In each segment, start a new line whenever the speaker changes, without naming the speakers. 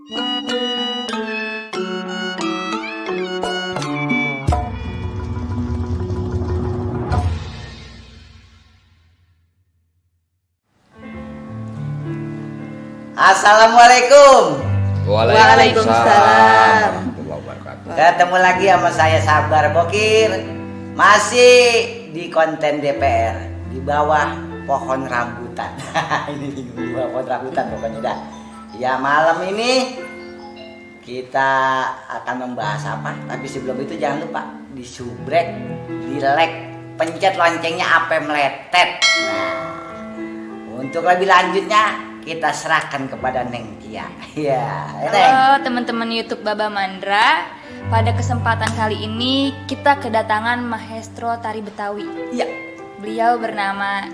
Assalamualaikum.
Waalaikumsalam.
Ketemu lagi sama saya Sabar Bokir. Masih di konten DPR di bawah pohon rambutan. Ini di bawah pohon rambutan pokoknya dah. Ya malam ini kita akan membahas apa? Tapi sebelum itu jangan lupa di subrek, di like, pencet loncengnya sampai meletet. Nah, untuk lebih lanjutnya kita serahkan kepada Neng Tia. Ya,
halo teman-teman YouTube Baba Mandra. Pada kesempatan kali ini kita kedatangan maestro tari Betawi.
Iya.
Beliau bernama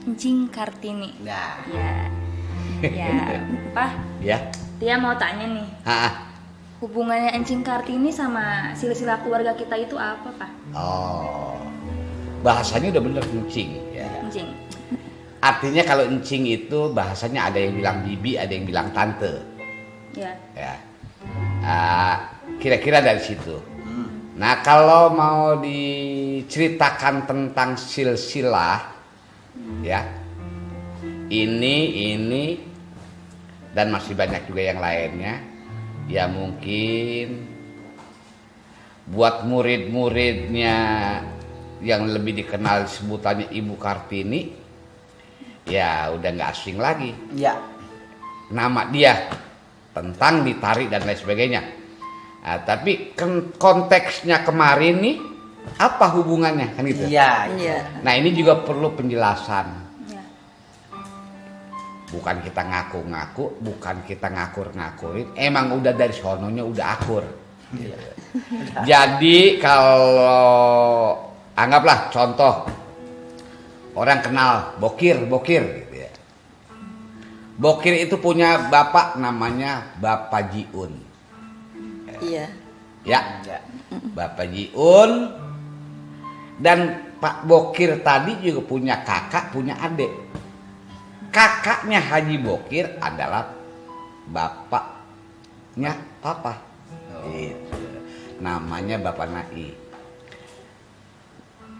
Encing Kartini.
Nah.
Ya, Pak.
Ya.
Tia mau tanya nih. Hubungannya Encing Kartini sama silsilah keluarga kita itu apa, Pak?
Oh. Bahasanya udah bener encing ya.
Encing.
Artinya kalau encing itu bahasanya ada yang bilang bibi, ada yang bilang tante.
Ya.
Ya. Kira-kira dari situ. Nah, kalau mau diceritakan tentang silsilah, ya, ini dan masih banyak juga yang lainnya, ya mungkin buat murid-muridnya yang lebih dikenal sebutannya Ibu Kartini, ya udah nggak asing lagi.
Ya.
Nama dia tentang ditari dan lain sebagainya. Nah, tapi konteksnya kemarin nih apa hubungannya kan gitu?
Iya.
Nah, ini juga perlu penjelasan.
Ya.
Bukan kita ngaku-ngaku, bukan kita ngakur-ngakurin. Emang udah dari sononya udah akur.
Iya.
Jadi kalau anggaplah contoh orang kenal Bokir gitu ya. Bokir itu punya bapak namanya Bapak Jiun.
Iya.
Ya. Bapak Jiun. Dan Pak Bokir tadi juga punya kakak, punya adik. Kakaknya Haji Bokir adalah bapaknya papa. Gitu. Namanya Bapak Nai.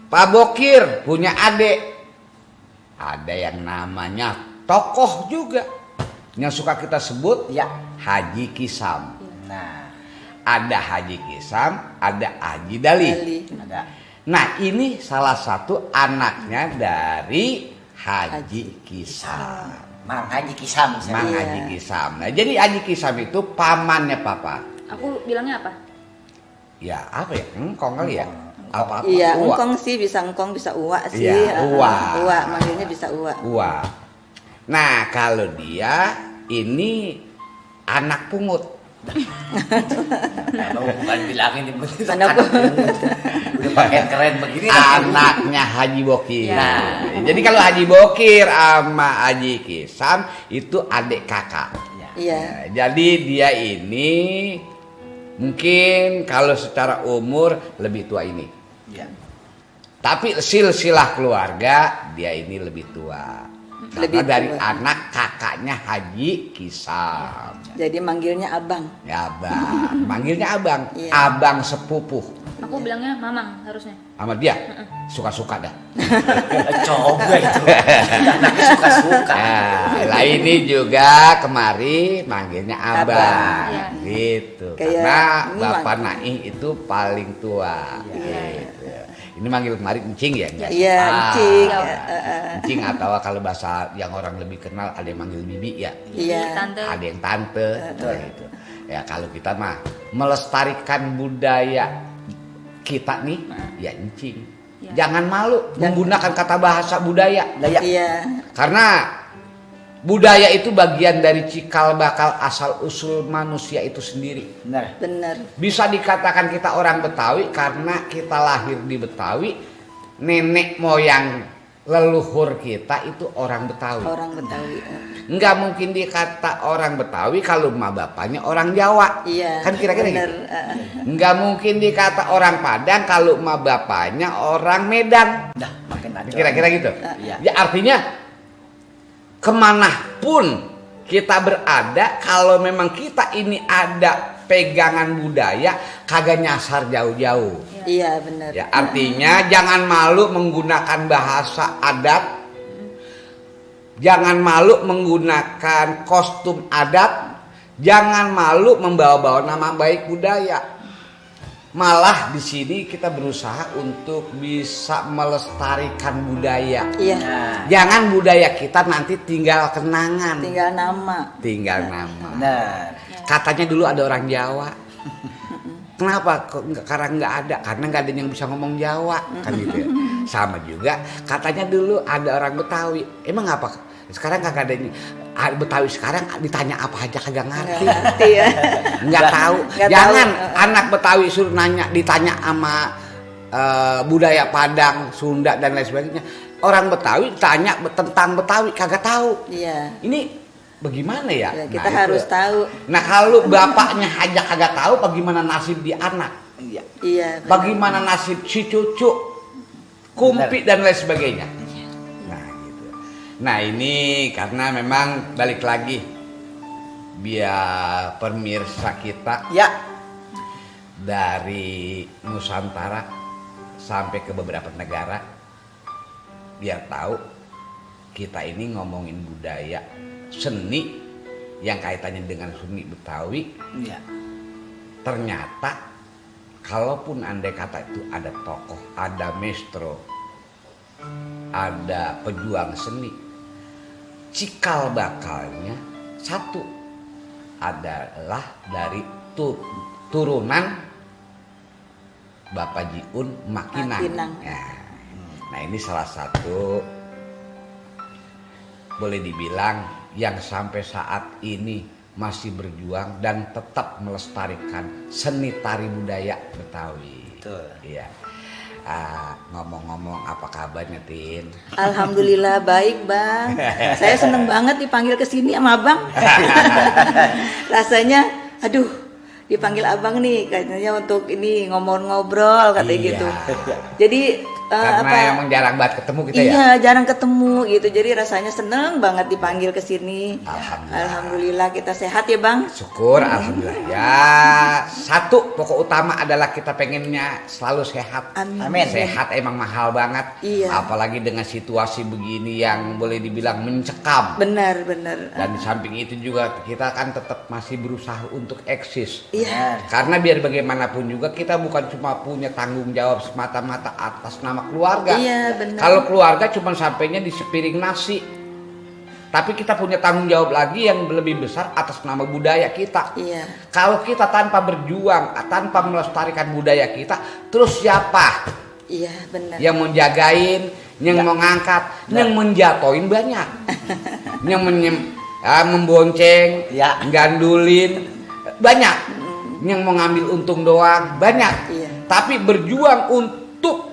Pak Bokir punya adik. Ada yang namanya tokoh juga yang suka kita sebut
Ya.
Haji Kisam.
Nah,
Ada Haji Kisam, ada Haji Dali.
ada.
Nah, ini salah satu anaknya dari Haji Kisam.
Mang Haji Kisam.
Mang Haji Kisam. Nah, jadi Haji Kisam itu pamannya papa.
Aku bilangnya apa?
Ya, apa ya? Engkong kali ya? Apa-apa?
Iya,
Uwa.
engkong sih bisa engkong, bisa uwa sih.
Iya, uwa.
Uwa, manggilnya bisa uwa.
Uwa. Nah, kalau dia ini anak pungut.
Kalau bukan bilangin
Anak
udah pakai keren begini.
Anaknya Haji Bokir.
Ya.
Nah, jadi kalau Haji Bokir sama Haji Kisam itu adik kakak.
Iya.
Jadi dia ini mungkin kalau secara umur lebih tua ini.
Ya.
Tapi silsilah keluarga dia ini lebih tua. Karena
Lebih
dari
tua.
anak kakaknya Haji Kisam.
Jadi manggilnya abang.
Ya, abang. Manggilnya abang.
Iya.
Abang sepupuh.
Aku bilangnya mamang harusnya.
Sama dia suka-suka dah.
Coba itu. Anaknya suka-suka.
Nah, ini juga kemari manggilnya abang.
Abang.
Ya.
Gitu.
Kayak
Karena
ini
Bapak
manggil.
Naih itu paling tua. Gitu. Ini manggil kemarin encing ya? Enggak?
Iya, encing.
Encing atau kalau bahasa yang orang lebih kenal ada yang manggil bibi ya.
Iya.
Tante.
Ada yang tante gitu. Ya kalau kita mah melestarikan budaya kita nih ya encing.
Ya.
Jangan malu menggunakan kata bahasa budaya.
Iya.
Karena budaya itu bagian dari cikal bakal asal usul manusia itu sendiri.
Benar.
Benar.
Bisa dikatakan kita orang Betawi karena kita lahir di Betawi. Nenek moyang leluhur kita itu orang Betawi.
Orang Betawi.
Nggak mungkin dikata orang Betawi kalau emak bapaknya orang Jawa.
Iya.
Kan kira-kira
benar.
gitu. Nggak mungkin dikata orang Padang kalau emak bapaknya orang Medan.
Dah, makin ada.
Kira-kira gitu.
Iya.
Ya artinya kemanapun kita berada kalau memang kita ini ada pegangan budaya kagak nyasar jauh-jauh.
Iya benar.
Ya, artinya jangan malu menggunakan bahasa adat. Jangan malu menggunakan kostum adat. Jangan malu membawa-bawa nama baik budaya. Malah di sini kita berusaha untuk bisa melestarikan budaya.
Iya.
Jangan budaya kita nanti tinggal kenangan.
Tinggal nama.
Tinggal nama.
Benar.
Katanya dulu ada orang Jawa. Kenapa? Karena nggak ada. Karena nggak ada yang bisa ngomong Jawa. Kan gitu ya. Sama juga. Katanya dulu ada orang Betawi. Emang apa? Sekarang kagak ada ini. Betawi sekarang ditanya apa aja kagak ngerti.
Ngerti ya.
Nggak tahu.
Nggak
Jangan
tahu.
anak Betawi suruh ditanya sama budaya Padang, Sunda dan lain sebagainya. Orang Betawi tanya tentang Betawi kagak tahu.
Iya.
Ini bagaimana ya?
Ya, kita
Nah,
harus
itu.
tahu.
Nah kalau bapaknya aja kagak tahu, bagaimana nasib di anak?
Iya.
Iya. benar.
Bagaimana nasib si cucu, kumpi dan lain sebagainya? Nah gitu. Nah ini karena memang balik lagi biar pemirsa kita
Ya.
dari Nusantara sampai ke beberapa negara biar tahu kita ini ngomongin budaya seni yang kaitannya dengan seni Betawi.
Iya.
Ternyata kalaupun andai kata itu ada tokoh, ada maestro, ada pejuang seni, cikal bakalnya satu adalah dari turunan Bapak Jiun Makinang.
Makinang.
Nah ini salah satu boleh dibilang yang sampai saat ini masih berjuang dan tetap melestarikan seni tari budaya Betawi.
Betul.
Iya. Ngomong-ngomong apa kabarnya Tin?
Alhamdulillah baik bang. Saya seneng banget dipanggil ke sini sama abang. Rasanya, aduh, dipanggil abang nih katanya untuk ini ngobrol-ngobrol katanya
Iya.
gitu. Jadi
Karena emang jarang banget ketemu kita ya.
Iya, jarang ketemu gitu. Jadi rasanya seneng banget dipanggil ke sini.
Alhamdulillah.
Alhamdulillah kita sehat ya bang.
Syukur, alhamdulillah. Ya, satu pokok utama adalah kita pengennya selalu sehat.
Amin.
Amin.
Sehat emang mahal banget.
Iya.
Apalagi dengan situasi begini yang boleh dibilang mencekam.
Benar, benar.
Dan di samping itu juga kita kan tetap masih berusaha untuk eksis.
Iya.
Karena biar bagaimanapun juga kita bukan cuma punya tanggung jawab semata-mata atas nama keluarga.
Iya, benar.
Kalau keluarga cuma sampainya di sepiring nasi. Tapi kita punya tanggung jawab lagi yang lebih besar atas nama budaya kita.
Iya.
Kalau kita tanpa berjuang, tanpa melestarikan budaya kita, terus siapa
Iya, benar.
yang mau jagain, yang mau ngangkat, yang menjatoin banyak, yang membonceng,
Ya.
gandulin banyak, yang mau ngambil untung doang banyak.
Iya.
Tapi berjuang untuk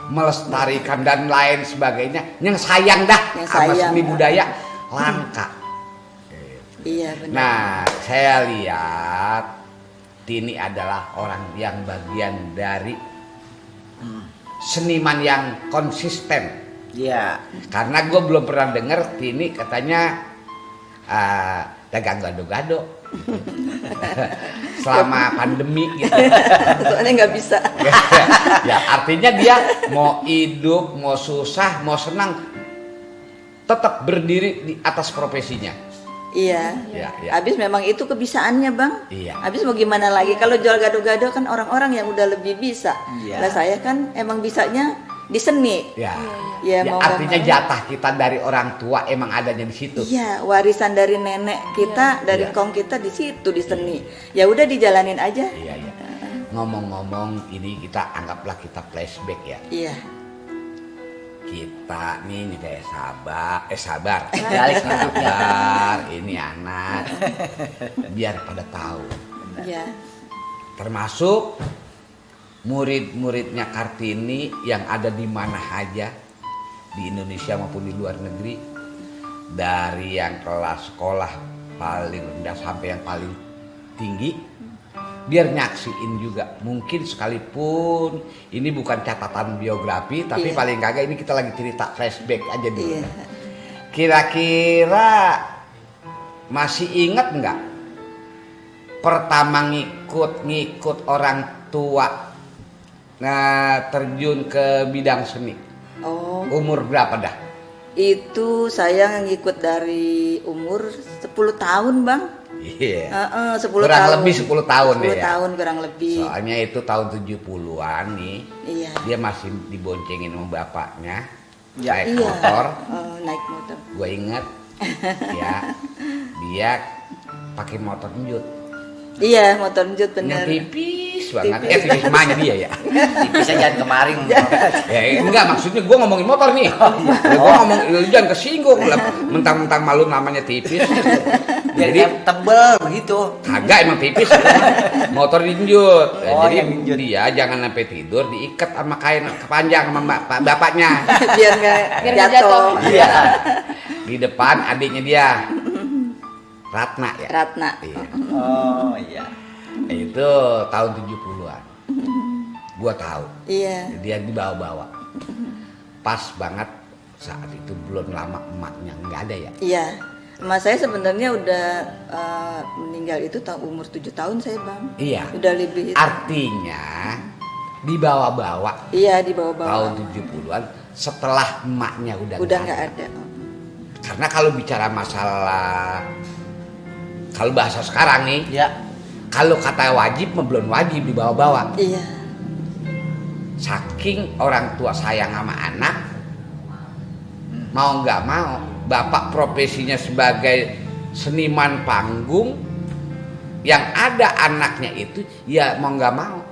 melestarikan dan lain sebagainya, yang sayang dah
Yang
sama
sayang.
seni budaya langka.
Iya, benar.
Nah, saya lihat Tini adalah orang yang bagian dari seniman yang konsisten.
Iya.
Karena gue belum pernah denger Tini katanya dagang gado-gado selama pandemi gitu.
Soalnya nggak bisa.
Ya artinya dia mau hidup, mau susah, mau senang, tetap berdiri di atas profesinya.
Iya.
Ya, ya.
Habis memang itu kebisaannya bang.
Iya.
Habis mau gimana lagi? Kalau jual gado-gado kan orang-orang yang udah lebih bisa.
Iya.
Lah saya kan emang bisanya di seni.
Ya,
Ya,
ya
mau
artinya
nggak mau.
jatah kita dari orang tua emang adanya di situ.
Iya, warisan dari nenek kita, dari
Iya.
kong kita di situ di seni. Ya udah dijalanin aja.
Iya, iya. Ngomong-ngomong ini kita anggaplah kita flashback ya.
Iya.
Kita nih kayak sabar.
Balik
Sabar, ini anak. Biar pada tahu.
Iya.
Termasuk murid-muridnya Kartini yang ada di mana aja di Indonesia maupun di luar negeri, dari yang kelas sekolah paling rendah sampai yang paling tinggi, biar nyaksiin juga. Mungkin sekalipun ini bukan catatan biografi, tapi
Iya.
paling kagak ini kita lagi cerita flashback aja dulu.
Iya.
Kira-kira masih ingat nggak pertama ngikut orang tua terjun ke bidang seni?
Oh,
Umur berapa dah?
itu saya ngikut dari umur 10 tahun, Bang.
Iya.
10
Kurang
tahun.
lebih 10 tahun
10
deh ya.
tahun kurang lebih.
Soalnya itu tahun 70-an nih.
Iya.
Dia masih diboncengin sama bapaknya.
Ya.
Naik
Iya.
motor.
Naik motor.
Gue inget ya, dia pakai motor njut
Iya, motor njut
yang
bener.
tipis banget.
Tipis.
Tipis mana dia ya?
Bisa jangan kemarin.
Ya enggak, maksudnya gue ngomongin motor nih. Ya, gue ngomong lu jangan kesinggung lah, mentang-mentang malu namanya tipis.
Jadi
Jadi
tebel begitu.
kagak emang tipis. Motor dinjut. Ya,
Oh,
jadi
yang dinjut.
dia jangan sampai tidur diikat sama kain kepanjang sama bapaknya.
Biar nggak
Biar nggak
jatuh.
jatuh.
Iya.
Di depan adiknya dia. Ratna ya.
Ratna.
Iya.
Oh iya.
Itu tahun 70-an. Gua tahu.
Iya.
Dia dibawa-bawa. Pas banget saat itu belum lama emaknya nggak ada ya.
Iya. Emak saya sebenarnya udah meninggal itu umur 7 tahun saya, Bang.
Iya.
Udah lebih.
Artinya dibawa-bawa
Iya, dibawa-bawa.
tahun 70-an setelah emaknya udah
nggak ada.
Karena kalau bicara masalah, kalau bahasa sekarang nih,
Ya.
kalau kata wajib mah belum wajib dibawa-bawa.
Iya.
Saking orang tua sayang sama anak, mau nggak mau, bapak profesinya sebagai seniman panggung, yang ada anaknya itu, ya mau nggak mau,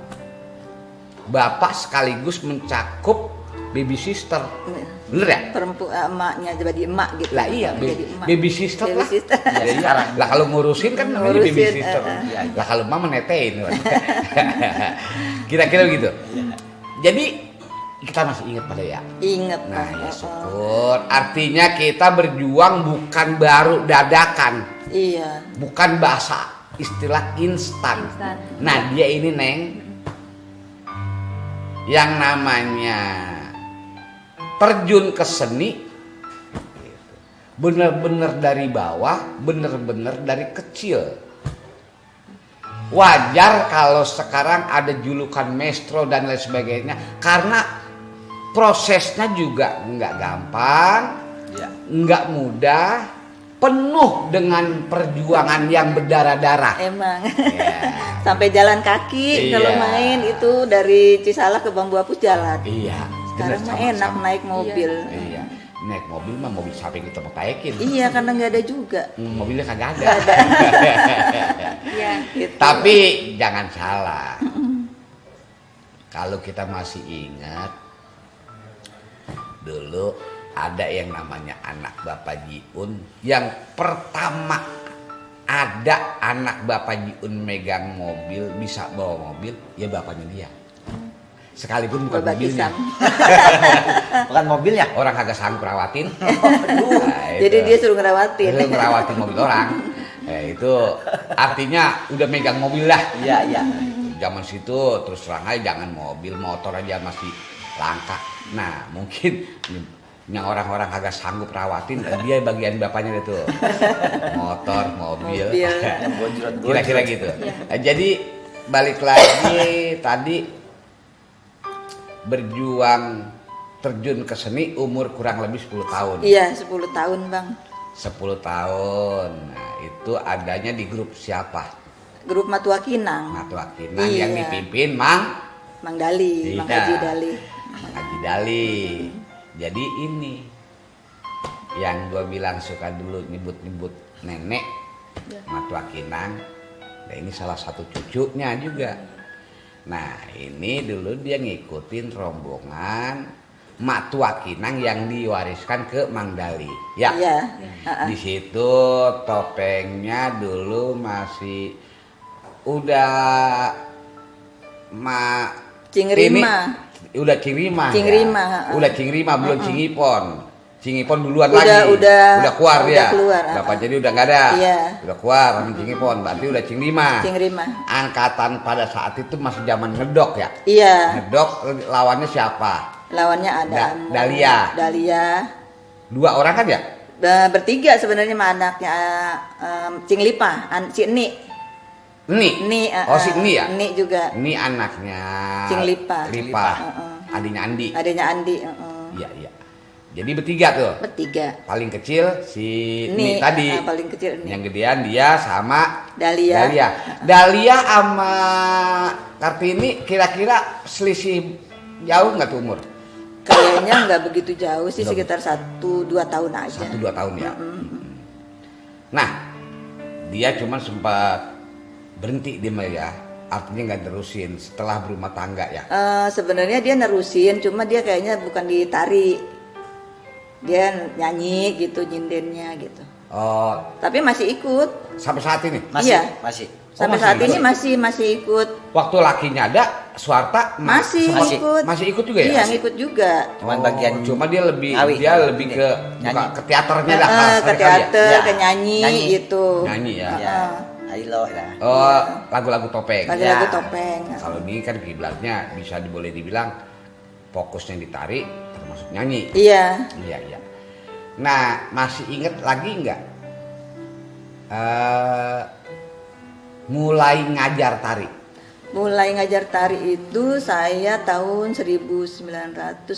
bapak sekaligus mencakup baby sister, bener ya?
Emaknya jadi emak gitu.
Lah iya,
Jadi emak.
baby sister
Baby
lah.
sister.
Ya, sekarang. Lah kalau ngurusin kan namanya baby
Ngurusin,
sister.
iya.
Lah kalau mama netein. Kira-kira begitu. Jadi kita masih ingat pada ya.
Ingat.
Nah ya syukur. Artinya kita berjuang bukan baru dadakan,
Iya.
bukan bahasa istilah instan.
Instan.
Nah dia ini Neng, yang namanya terjun ke seni bener-bener dari bawah, bener-bener dari kecil. Wajar kalau sekarang ada julukan maestro dan lain sebagainya, karena prosesnya juga nggak gampang,
Ya.
nggak mudah, penuh dengan perjuangan yang berdarah-darah.
Emang.
Ya.
Sampai jalan kaki
Iya.
kalau main itu dari Cisalak ke Bambu Apus jalan.
Iya.
Sekarang
bener,
mah
sama-sama.
enak naik mobil.
Iya. Naik mobil mah mobil siapa yang kita mau taikin?
Iya, karena nggak ada juga.
Mobilnya kagak ada.
Iya.
Gitu.
Tapi jangan salah. Kalau kita masih ingat dulu ada yang namanya anak Bapak Jiun, yang pertama ada anak Bapak Jiun megang mobil, bisa bawa mobil, ya bapaknya dia. Sekalipun bukan
Bapak
mobilnya.
Kisam.
Bukan mobilnya.
Orang kagak sanggup rawatin. Nah,
Jadi
itu.
dia suruh ngerawatin.
Dia ngerawatin mobil orang. Itu artinya udah megang mobil lah.
Iya, iya.
Zaman situ terus terang aja jangan mobil, motor aja masih langka. Nah mungkin yang orang-orang kagak sanggup rawatin, dia bagian bapaknya itu motor, mobil.
Yang gojrot-gojrot.
Kira-kira gitu. Nah, jadi balik lagi tadi, berjuang terjun ke seni umur kurang lebih 10 tahun.
Iya, 10 tahun, Bang.
10 tahun. Nah, itu adanya di grup siapa?
Grup Matua Kinang.
Matua Kinang
Iya.
yang dipimpin Mang
Dali, Mang
Iya.
Haji Dali.
Haji Dali. Jadi ini yang gue bilang suka dulu nyebut-nyebut nenek Matua Kinang. Nah, ini salah satu cucunya juga. Nah ini dulu dia ngikutin rombongan Matua Kinang yang diwariskan ke Mang Dali. Ya.
Iya.
Di situ topengnya dulu masih udah
Cingrima.
Udah Cingrima.
Cingrima,
Ya. Udah Cingrima belum Cingipon. Cingipon duluan
Udah-
lagi.
udah-
keluar
udah
ya.
keluar,
Bapak jadi udah nggak ada.
Iya.
Udah keluar sama Cingipon. Berarti udah Cingrima.
Cingrima.
Angkatan pada saat itu masih zaman ngedok ya.
Iya.
Ngedok lawannya siapa?
Lawannya ada
Dahlia.
Dahlia.
2 orang kan ya?
Bertiga sebenarnya sama anaknya Cing Lipa, si Eni.
Eni. Oh si Eni ya?
Eni juga.
Eni anaknya
Cing Lipa.
Adiknya Andi.
Adiknya Andi.
Iya iya. Jadi bertiga tuh.
Bertiga.
Paling kecil si Eni tadi.
Paling kecil Eni.
Yang gedean dia sama
Dahlia.
Dahlia sama Kartini kira-kira selisih jauh nggak tuh umur?
Kayaknya nggak begitu jauh sih, sekitar 1-2 tahun aja.
1-2 tahun ya. Nah, dia cuma sempat berhenti dia mah ya. Artinya nggak terusin setelah berumah tangga ya.
Sebenarnya dia nerusin, cuma dia kayaknya bukan ditari. Dia nyanyi gitu, nyindennya gitu.
Oh,
Tapi masih ikut.
sampai saat ini.
Masih,
Iya.
masih.
Sampai
masih,
saat ini masih ikut.
Waktu lakinya ada, Suarta
Masih
Masih.
ikut.
masih ikut juga ya?
Iya, ngikut juga.
Cuman bagian
cuma dia lebih
ngawi.
ke
Nyanyi.
ke teaternya dah.
Ke
kali
teater,
Ya.
ke nyanyi
Nyanyi.
gitu.
Nyanyi ya.
Ya, Ailo ya.
Oh, lagu-lagu topeng.
Lagu-lagu
Ya.
topeng.
Kalau ini kan kiblatnya bisa boleh dibilang fokusnya ditarik termasuk nyanyi.
Iya.
Iya, iya. Nah, masih inget lagi nggak? Mulai ngajar tari.
Mulai ngajar tari itu saya tahun 1985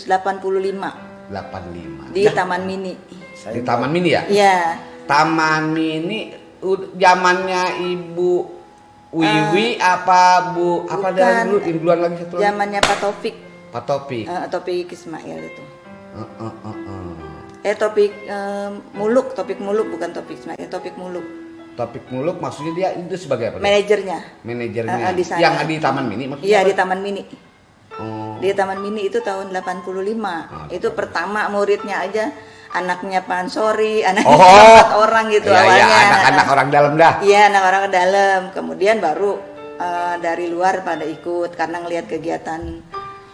85.
di Taman Mini.
Di Taman Mini ya?
Iya.
Taman Mini zamannya Ibu Wiwi apa Bu apa
Bukan.
dari dulu duluan lagi satu lagi?
Zamannya Pak Taufik.
Pak Topi.
Taufik Ismail itu.
Uh.
Topik Muluk bukan Taufik Ismail, Topik Muluk.
Topik Muluk maksudnya dia itu sebagai apa?
Manajernya.
Manajernya.
Di sana.
Yang di Taman Mini maksudnya?
Iya,
apa?
di Taman Mini.
Oh.
Di Taman Mini itu tahun 85. Itu pertama muridnya aja anaknya Pak Ansori, anaknya 4 orang gitu
Iya,
awalnya.
Iya, anak-anak orang dalam dah.
Iya, anak orang ke dalam. Kemudian baru dari luar pada ikut karena ngelihat kegiatan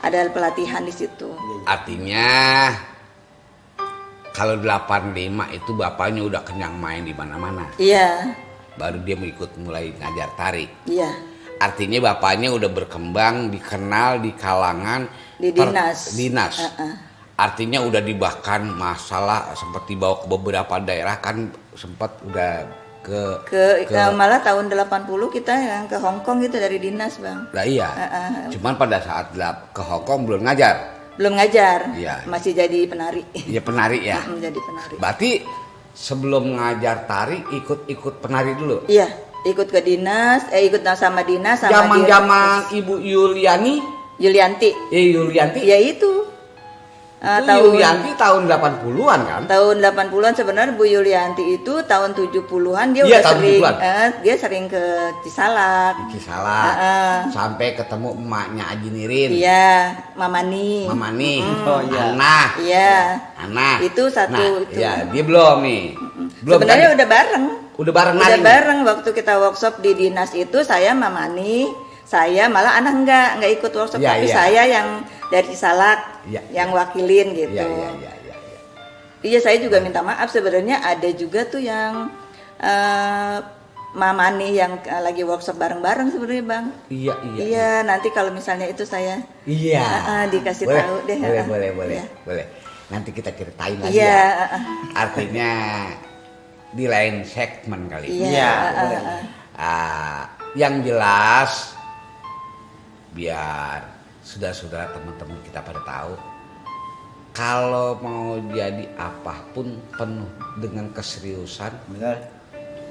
ada pelatihan di situ.
Artinya kalau 85 itu bapaknya udah kenyang main di mana-mana.
Iya.
Baru dia mau ikut mulai ngajar tari.
Iya.
Artinya bapaknya udah berkembang, dikenal di kalangan
Di dinas.
dinas. Artinya udah dibahkan masalah sempat dibawa ke beberapa daerah kan sempat udah ke
malah tahun 80 kita yang ke Hong Kong gitu dari dinas, Bang.
Lah iya. Cuman pada saat ke Hong Kong belum ngajar.
Belum ngajar.
Iya.
Masih jadi penari.
Iya penari ya.
Jadi penari.
Berarti sebelum ngajar tari ikut penari dulu.
Iya, ikut ke dinas, ikut sama dinas sama
Zaman-zaman Ibu Yulianti.
Yulianti. Ya itu.
Yulianti tahun 80-an kan?
Tahun 80-an sebenarnya Bu Yulianti itu tahun 70-an dia
Iya,
udah
tahun
sering
70-an.
dia sering ke Cisalak.
Di Cisalak. Sampai ketemu emaknya Aji Nirin.
Iya, Mamani.
Oh iya.
Ana.
Iya.
Ana.
Itu satu itu.
Iya, dia belum nih. Belum
Sebenarnya
kan?
udah bareng.
Udah bareng
Udah
nari.
bareng waktu kita workshop di dinas itu saya Mamani, saya malah anak enggak ikut workshop
Iya,
tapi
iya.
saya yang dari Cisalak
Iya,
yang wakilin gitu.
Iya.
Iya, saya juga minta maaf sebenarnya ada juga tuh yang Mamani yang lagi workshop bareng-bareng sebenarnya, Bang.
Iya.
Iya, nanti kalau misalnya itu saya
Iya.
dikasih
Boleh,
tahu deh.
Boleh.
Iya.
Boleh. Nanti kita ceritain lagi
Iya,
ya. Artinya di lain segmen kali.
Iya.
Yang jelas biar saudara-saudara teman-teman kita pada tahu kalau mau jadi apapun penuh dengan keseriusan,
Benar.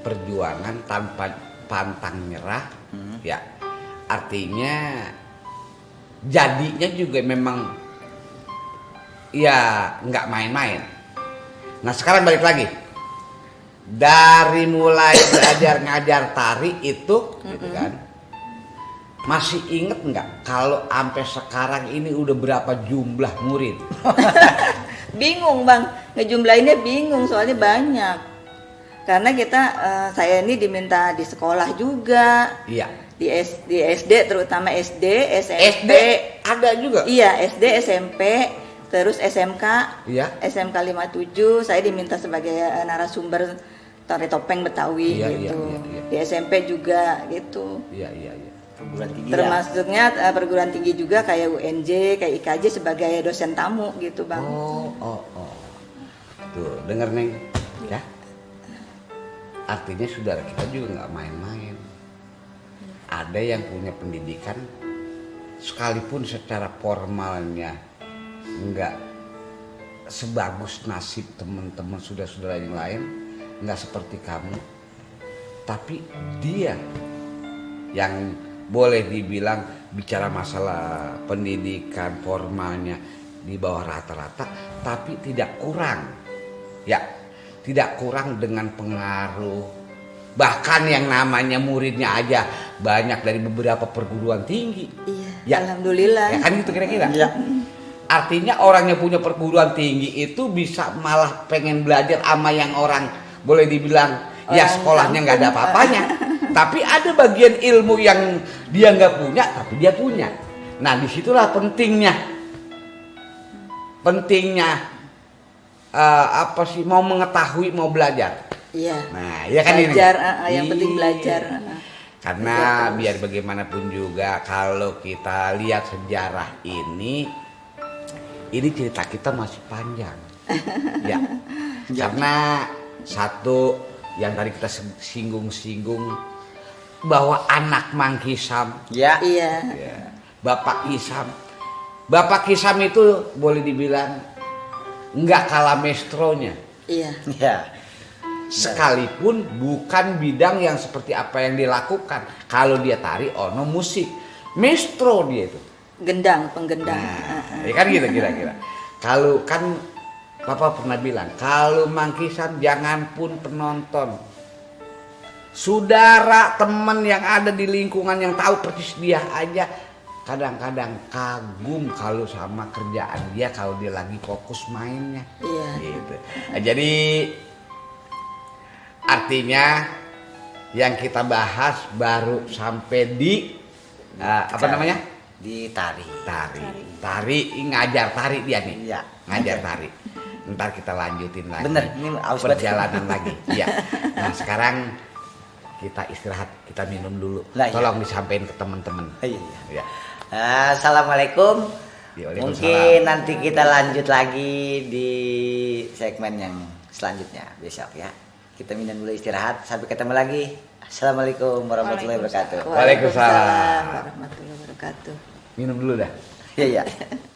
perjuangan tanpa pantang nyerah, ya artinya jadinya juga memang ya nggak main-main. Nah sekarang balik lagi dari mulai belajar ngajar tari itu, gitu kan? Masih inget nggak kalau sampai sekarang ini udah berapa jumlah murid?
Bingung, Bang, ngejumlahinnya bingung soalnya banyak. Karena kita saya ini diminta di sekolah juga.
Iya.
Di SD terutama SD, SMP.
SD ada juga.
Iya, SD, SMP, terus SMK.
Iya.
SMK 57 saya diminta sebagai narasumber tari topeng Betawi
Iya,
gitu.
iya.
Di SMP juga gitu.
Iya.
Perguruan tinggi.
Termasuknya perguruan tinggi juga kayak UNJ, kayak IKJ sebagai dosen tamu gitu, Bang.
Oh. Tuh, denger Neng. Ya. Artinya saudara kita juga nggak main-main. Ada yang punya pendidikan sekalipun secara formalnya nggak sebagus nasib teman-teman saudara-saudara yang lain, nggak seperti kamu, tapi dia yang boleh dibilang bicara masalah pendidikan formalnya di bawah rata-rata, tapi tidak kurang, ya, tidak kurang dengan pengaruh. Bahkan yang namanya muridnya aja banyak dari beberapa perguruan tinggi.
Iya,
Ya.
alhamdulillah.
Ya kan gitu kira-kira.
Iya.
Artinya orang yang punya perguruan tinggi itu bisa malah pengen belajar sama yang orang boleh dibilang ya
Orang
sekolahnya nggak ada
kampung.
apa-apanya. Tapi ada bagian ilmu yang dia nggak punya tapi dia punya. Nah disitulah pentingnya apa sih, mau mengetahui, mau belajar.
Iya.
Nah ya kan
Belajar,
ini.
yang penting
Iya.
belajar.
Karena biar bagaimanapun juga kalau kita lihat sejarah ini cerita kita masih panjang. Ya. Karena satu yang tadi kita singgung-singgung bahwa anak Mang Hisam,
Ya.
Iya.
ya, Bapak Hisam itu boleh dibilang nggak kalah maestronya.
Iya.
Ya.
Sekalipun bukan bidang yang seperti apa yang dilakukan. Kalau dia tari, ono musik, maestro dia itu.
Gendang, penggendang.
Nah, ya kan gitu kira-kira. Kalau kan Papa pernah bilang, kalau Mang Hisam jangan pun penonton, saudara teman yang ada di lingkungan yang tahu persis dia aja kadang-kadang kagum kalau sama kerjaan dia kalau dia lagi fokus mainnya.
Iya.
Gitu. Nah, jadi artinya yang kita bahas baru sampai di apa namanya?
Di tari.
Tari ngajar tari dia nih.
Iya.
Ngajar tari. Ntar kita lanjutin lagi.
Bener, ini aus banget.
perjalanan lagi. Iya. Nah, sekarang kita istirahat, kita minum dulu.
Lah, iya.
Tolong disampaikan ke teman-teman.
Iya.
Iya.
Assalamualaikum.
Ya, waalaikumsalam.
Mungkin nanti kita lanjut lagi di segmen yang selanjutnya besok ya. Kita minum dulu istirahat. Sampai ketemu lagi. Assalamualaikum warahmatullahi wabarakatuh.
Waalaikumsalam.
Warahmatullahi wabarakatuh.
Minum dulu dah.
Iya, iya.